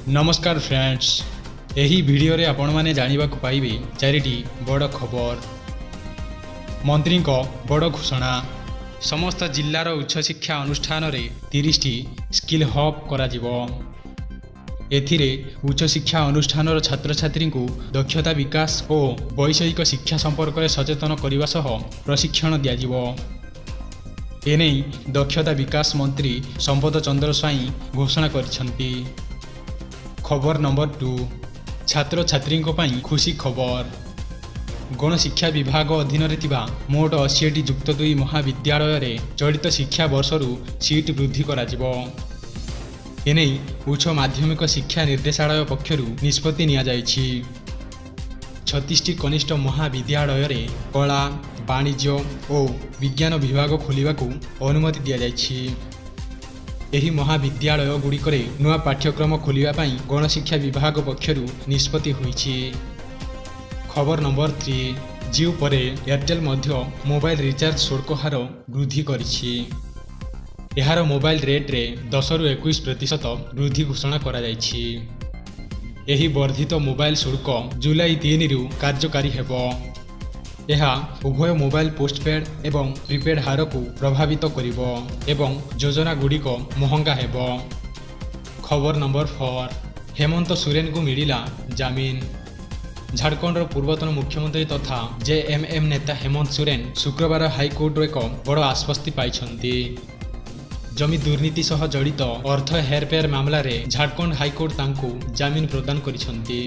ନମସ୍କାର ଫ୍ରେଣ୍ଡସ୍, ଏହି ଭିଡ଼ିଓରେ ଆପଣମାନେ ଜାଣିବାକୁ ପାଇବେ ଚାରିଟି ବଡ଼ ଖବର। ମନ୍ତ୍ରୀଙ୍କ ବଡ଼ ଘୋଷଣା। ସମସ୍ତ ଜିଲ୍ଲାର ଉଚ୍ଚଶିକ୍ଷା ଅନୁଷ୍ଠାନରେ 30ଟି ସ୍କିଲ୍ ହବ୍ କରାଯିବ। ଏଥିରେ ଉଚ୍ଚଶିକ୍ଷା ଅନୁଷ୍ଠାନର ଛାତ୍ରଛାତ୍ରୀଙ୍କୁ ଦକ୍ଷତା ବିକାଶ ଓ ବୈଷୟିକ ଶିକ୍ଷା ସମ୍ପର୍କରେ ସଚେତନ କରିବା ସହ ପ୍ରଶିକ୍ଷଣ ଦିଆଯିବ। ଏନେଇ ଦକ୍ଷତା ବିକାଶ ମନ୍ତ୍ରୀ ସମ୍ପଦ ଚନ୍ଦ୍ର ସ୍ୱାଇଁ ଘୋଷଣା କରିଛନ୍ତି। ଖବର ନମ୍ବର 2, ଛାତ୍ରଛାତ୍ରୀଙ୍କ ପାଇଁ ଖୁସି ଖବର। ଗଣଶିକ୍ଷା ବିଭାଗ ଅଧୀନରେ ଥିବା ମୋଟ 80ଟି ଯୁକ୍ତ 2 ମହାବିଦ୍ୟାଳୟରେ ଚଳିତ ଶିକ୍ଷାବର୍ଷରୁ ସିଟ୍ ବୃଦ୍ଧି କରାଯିବ। ଏନେଇ ଉଚ୍ଚ ମାଧ୍ୟମିକ ଶିକ୍ଷା ନିର୍ଦ୍ଦେଶାଳୟ ପକ୍ଷରୁ ନିଷ୍ପତ୍ତି ନିଆଯାଇଛି। 36ଟି କନିଷ୍ଠ ମହାବିଦ୍ୟାଳୟରେ କଳା, ବାଣିଜ୍ୟ ଓ ବିଜ୍ଞାନ ବିଭାଗ ଖୋଲିବାକୁ ଅନୁମତି ଦିଆଯାଇଛି। ଏହି ମହାବିଦ୍ୟାଳୟଗୁଡ଼ିକରେ ନୂଆ ପାଠ୍ୟକ୍ରମ ଖୋଲିବା ପାଇଁ ଗଣଶିକ୍ଷା ବିଭାଗ ପକ୍ଷରୁ ନିଷ୍ପତ୍ତି ହୋଇଛି। ଖବର ନମ୍ବର 3, ଜିଓ ପରେ ଏୟାରଟେଲ୍ ମଧ୍ୟ ମୋବାଇଲ ରିଚାର୍ଜ ଶୁଳ୍କ ହାର ବୃଦ୍ଧି କରିଛି। ଏହାର ମୋବାଇଲ ରେଟ୍ରେ 10ରୁ 21% ବୃଦ୍ଧି ଘୋଷଣା କରାଯାଇଛି। ଏହି ବର୍ଦ୍ଧିତ ମୋବାଇଲ ଶୁଳ୍କ ଜୁଲାଇ 3ରୁ କାର୍ଯ୍ୟକାରୀ ହେବ। ଏହା ଉଭୟ ମୋବାଇଲ ପୋଷ୍ଟପେଡ୍ ଏବଂ ପ୍ରିପେଡ୍ ହାରକୁ ପ୍ରଭାବିତ କରିବ ଏବଂ ଯୋଜନାଗୁଡ଼ିକ ମହଙ୍ଗା ହେବ। ଖବର ନମ୍ବର 4, ହେମନ୍ତ ସୋରେନଙ୍କୁ ମିଳିଲା ଜାମିନ। ଝାଡ଼ଖଣ୍ଡର ପୂର୍ବତନ ମୁଖ୍ୟମନ୍ତ୍ରୀ ତଥା ଜେଏମ୍ଏମ୍ ନେତା ହେମନ୍ତ ସୋରେନ ଶୁକ୍ରବାର ହାଇକୋର୍ଟରୁ ଏକ ବଡ଼ ଆଶ୍ୱସ୍ତି ପାଇଛନ୍ତି। ଜମି ଦୁର୍ନୀତି ସହ ଜଡ଼ିତ ଅର୍ଥ ହେରଫେର ମାମଲାରେ ଝାଡ଼ଖଣ୍ଡ ହାଇକୋର୍ଟ ତାଙ୍କୁ ଜାମିନ ପ୍ରଦାନ କରିଛନ୍ତି।